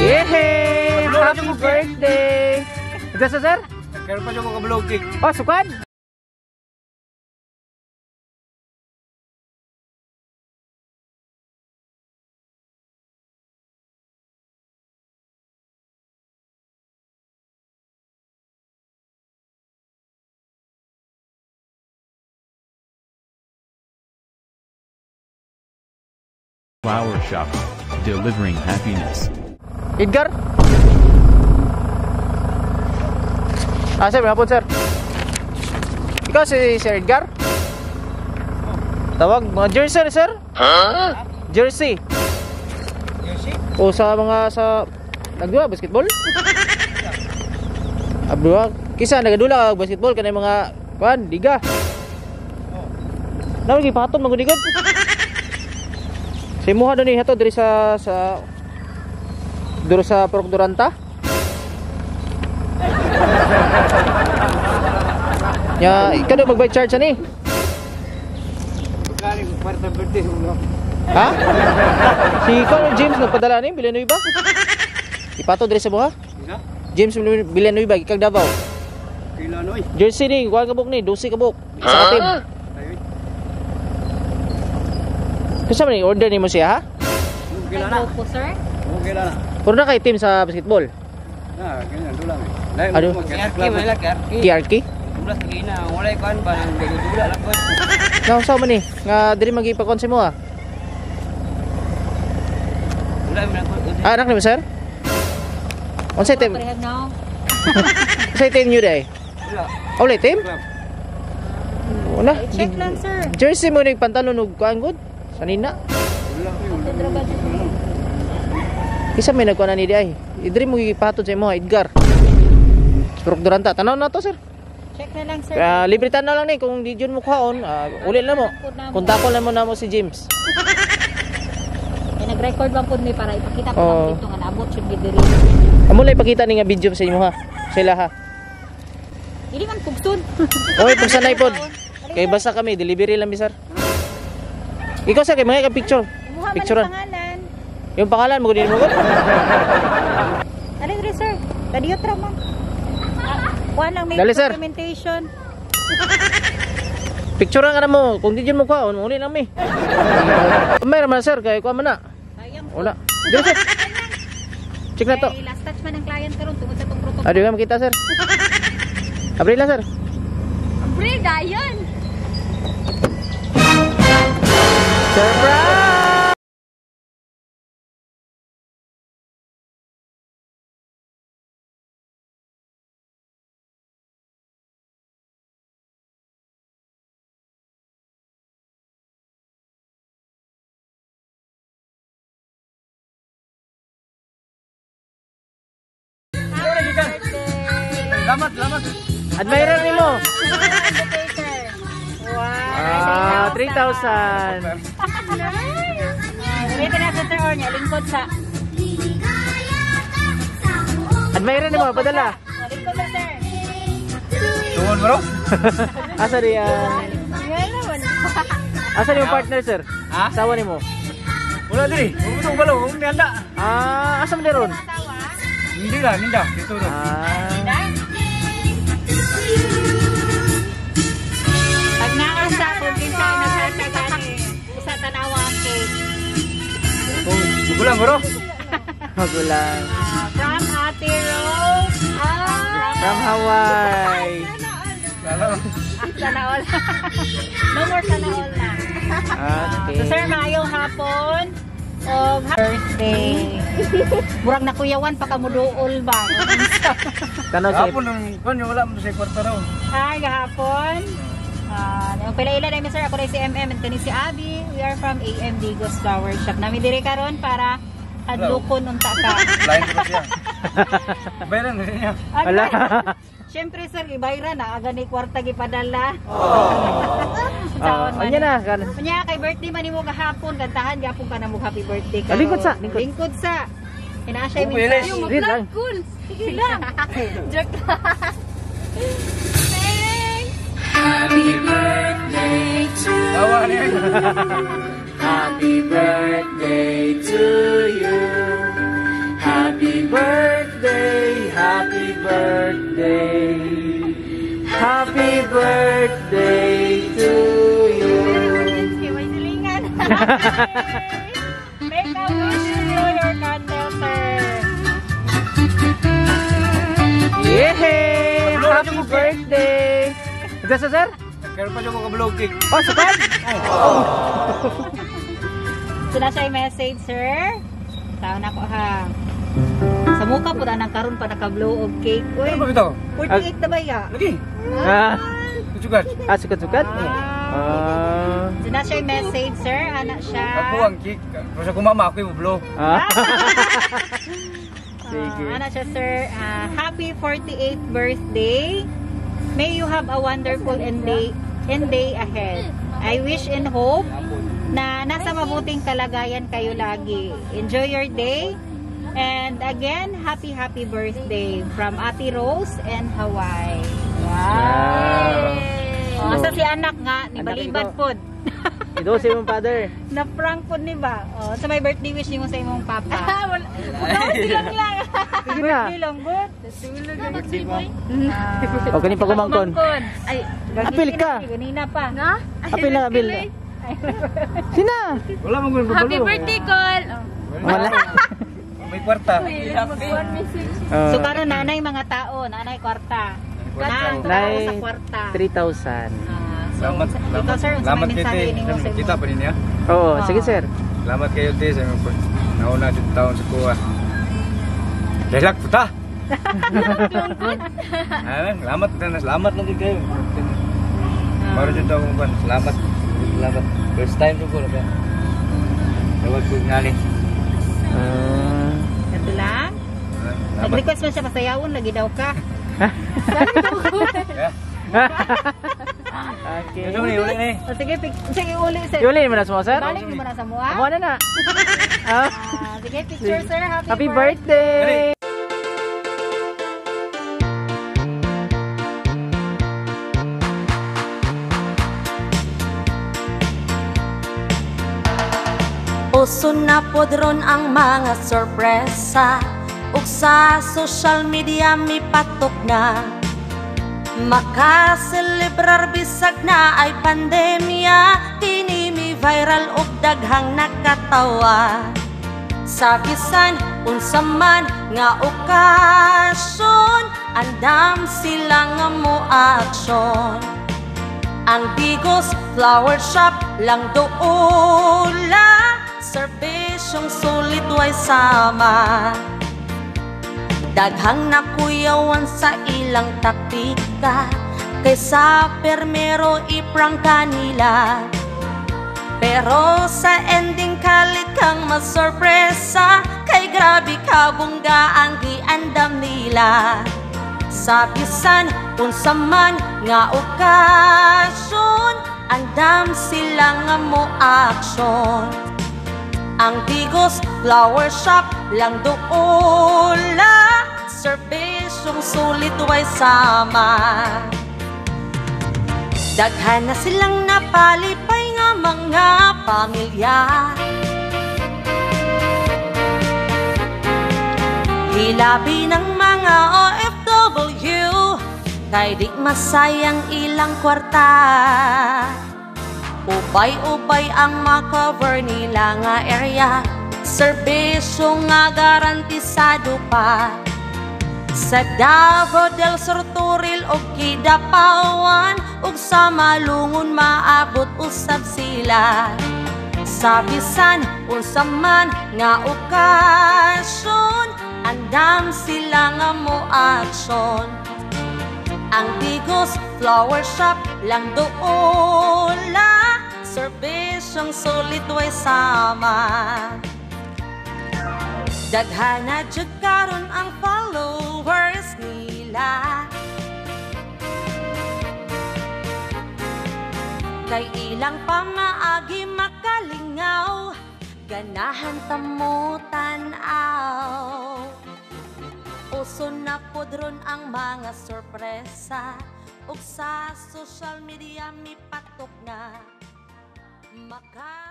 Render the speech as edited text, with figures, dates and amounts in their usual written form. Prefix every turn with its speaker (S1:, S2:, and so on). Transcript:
S1: Yehey! Happy birthday! Ito sa sir?
S2: Karon pa jud ko ka cake.
S1: Oh, sukad!
S3: Flower Shop. Delivering happiness.
S1: Edgar? Ah, sir, hapon, sir. Ikaw si Sir Edgar? Tawag, mga jersey, sir? Huh? Jersey.
S2: Jersey?
S1: O sa mga sa nagduwa basketball? Abduwa. Kisa nagadula ka basketball kanay mga kuan, liga. Naman gipaton magudigod. Sa imuha do ni hato diri sa sa duro sa Porok Duranta. Ya, ikaw do mag-buy charge ani.
S2: Pagkali ko kwarta birthday mo.
S1: Ha? Si ikaw James nagpadala ni Villanueva. Ipato diri sa buha.
S2: Isa?
S1: James Villanueva gikag Davao.
S2: Kila noy.
S1: Jersey ni, kuha kabuk ni, 12 kabuk. Isa ka team.
S2: Ayoy.
S1: Kusa man ni order nimo siya ha?
S2: Kila na.
S4: Po, sir.
S2: Kila na.
S1: Puro na kay team sa basketball.
S2: Na, ganyan dula mi. Dai
S1: Ano?
S2: mo mag-club.
S1: KRK.
S2: Dula sa kina, walay kuan ba nang dula lang kuan.
S1: Nga usa man ni nga diri magipakon sa imo ha.
S2: Dula mi lang kuan.
S1: Ah, anak nimo sir? Unsay team?
S4: Parehag na.
S1: Unsay team niyo day?
S2: Dula.
S1: Wala team?
S2: Club.
S1: Wala.
S4: Check lang, sir.
S1: Jersey mo ni pantalon ug kuan gud. Sanina.
S2: Dula ko.
S1: Isa may nagkuan ni di ay. Idiri mo gipahatod sa imo ha, Edgar. Sprok Duranta. Tanaw na to sir.
S4: Check na lang, sir.
S1: Libre tanaw lang ni kung di jud mo kuhaon, uli na mo. Kontakon lang mo na mo si James.
S4: Kaya nag-record bang po mi para ipakita ko
S1: Oo.
S4: lang dito nga naabot siya diri.
S1: Amo lang ipakita ni nga video sa imo ha. Sila ha.
S4: Dili man pugsun.
S1: Okay, pugsanay pod. Kay basta kami delivery lang mi sir. Ikaw sir kay mga ka picture.
S4: Kumuha man
S1: Picturean.
S4: ang pangalan.
S1: Yung pangalan mo gud mo gud.
S4: Alin diri, sir? Kadiyot ra man. Kuha lang may
S1: Dali, sir.
S4: documentation.
S1: Picturean ka na mo. Kung di jud mo kuhaon, uli lang mi. Mayroon man sir kay kuha man na.
S4: Sayang.
S1: Wala. Dili sir. Check na to.
S4: Kay last touch man ang client karon tungod sa tong protocol.
S1: Adi ka makita sir. Abril lang sir.
S4: Abril dayon.
S1: Surprise!
S2: Salamat, salamat.
S1: Admirer nimo.
S4: Wow.
S1: Ah, 3,000.
S4: Ready na sa sir Ornya, lingkod sa.
S1: Admirer nimo padala.
S4: Lingkod sa sir.
S2: Tuon bro.
S1: Asa di asa ni yung partner sir?
S2: Ha?
S1: Asawa nimo.
S2: Wala diri. Huwag mo balo, huwag ni handa.
S1: Ah, asa man di ron?
S2: Hindi lah, ninda. Dito to.
S1: Ah.
S4: Pag naasa kung kinsa naghatag ani, usa tanawa ang cake.
S2: Magulang bro.
S1: Magulang.
S4: Ah, from Ate Rose. Ah,
S1: From Hawaii.
S2: Salamat.
S4: sana all. No more sana all na.
S1: Okay.
S4: So sir, maayong hapon. Og birthday. Murag nakuyawan pa ka muduol ba?
S1: Tanaw sa
S2: Hapon nang kuan wala mo sa kwarta raw.
S4: Hi, gahapon. Ah, uh, pila-ila na mi sir, ako rin si MM and kani si Abby. We are from AM Digos Flower Shop. Nami diri karon para hadlokon unta ka.
S2: Lain ko siya. Bayaran na niya.
S1: Wala.
S4: Siyempre sir, ibayra na aga ni kwarta gipadala.
S1: Ah, anya na kan.
S4: Unya kay birthday man nimo gahapon, kantahan gapon ka na mo happy birthday
S1: Ah, lingkod sa, lingkod.
S4: Lingkod sa. Hinaa siya
S2: Oh, bilis.
S4: minsan.
S1: Read lang.
S4: Cool. Sige lang. Joke lang. Thanks.
S2: Tawa niya.
S1: Happy birthday to you. Happy Happy birthday, happy birthday. Happy birthday to you.
S4: May silingan. Make a wish to blow your candle, sir.
S1: Yay! Happy birthday! Ito sa sir?
S2: Karon pa jud ko ka-blow cake.
S1: Oh, sukad?
S4: So na siya yung message, sir. Tao na ko ha. Sa mukha po na nang karon pa naka-blow og cake. Uy,
S2: Ano ba bitaw?
S4: 48 na ba ya?
S2: Lagi.
S1: Ah,
S2: Sugat.
S1: sukad-sukad? Ah.
S4: So na siya yung message, sir. Ana siya.
S2: Ako ang cake. Pero sa kumama ako yung blow.
S1: Ah. Sige.
S4: Ana siya, sir. Happy 48th birthday. May you have a wonderful and day ahead. I wish and hope na nasa mabuting kalagayan kayo lagi. Enjoy your day. And again, happy happy birthday from Ate Rose and Hawaii. Wow. Oh, asa si anak nga ni
S1: Anak
S4: balibad
S1: ikaw.
S4: pod.
S1: Ito si imong father.
S4: Na prank pod ni ba? Oh, sa may birthday wish nimo sa imong papa.
S5: Wala. Wala lang.
S1: Sige na.
S4: Birthday lang good.
S1: O kani pa kumangkon.
S5: Ay,
S1: Apil ka.
S4: Ganina pa.
S5: na?
S1: Apil na, apil. Sina?
S2: Wala man ko
S5: Happy birthday, Col.
S1: Wala.
S2: May kwarta.
S5: Mag-one message.
S4: So karon nanay mga tao, nanay kwarta.
S2: Kwarta.
S4: Nang tao
S1: Nay,
S4: sa kwarta.
S1: 3,000.
S4: Ah, so,
S2: Salamat.
S4: Ikaw sir, unsa
S2: Salamat
S4: may
S2: kayo,
S4: mensahe
S2: te.
S4: nimo sa
S2: Kita
S4: imong
S2: pa niya.
S1: Oo, sige sir.
S2: Salamat kayo, te, sa imong nauna jud taon sa kuha. Relak puta. Ah, salamat na salamat lang jud kayo. Maro jud akong kuan. Salamat. Salamat. First time jud ko na. Tawag ko ngali.
S1: Ah.
S4: Ito lang.
S2: Salamat.
S4: Nag-request man siya pasayawon lagi daw ka.
S2: Yeah.
S1: Okay.
S2: Ito ni uli ni.
S4: O sige, sige uli sir.
S1: Yuli mo na sa mo, sir?
S4: Balik mo na sa mua.
S1: Amo na na. Ah.
S4: Ah, sige, picture sir. Happy,
S1: Happy birthday!
S6: Uso na pod ron ang mga sorpresa ug sa social media mipatok na. Makaselebrar bisag na ay pandemya, kini mi viral ug daghang nakatawa. Sa bisan unsa man nga okasyon, andam sila nga mo aksyon. Ang Digos Flower Shop lang doula, serbisyong sulit way sama. Daghang nakuyawan sa ilang taktika, kaysa permero iprangka nila. Pero sa ending kalit kang masorpresa, kay grabe kabongga ang giandam nila. Sa bisan unsa man nga okasyon, andam sila nga mo aksyon. Ang Digos Flower Shop lang doula, serbisyong sulit way sama. Daghan na silang napalipay nga mga pamilya. Hilabi ng mga OFW, kay di masayang ilang kwarta. Ubay-ubay ang makover nila nga area, serbisyo nga garantisado pa. Sa Davao del Sur, Toril og Kidapawan, ug sa Malungon maabot usab sila. Sa bisan unsa man nga okasyon, andam sila nga mo aksyon. Ang Digos Flower Shop lang doula, serbisyong sulit way sama. Daghan na jud karon ang followers nila, kay ilang pamaagi makalingaw, ganahan tamo tan-aw. Uso na pod ron ang mga sorpresa, ug sa social media mipatok na. Maka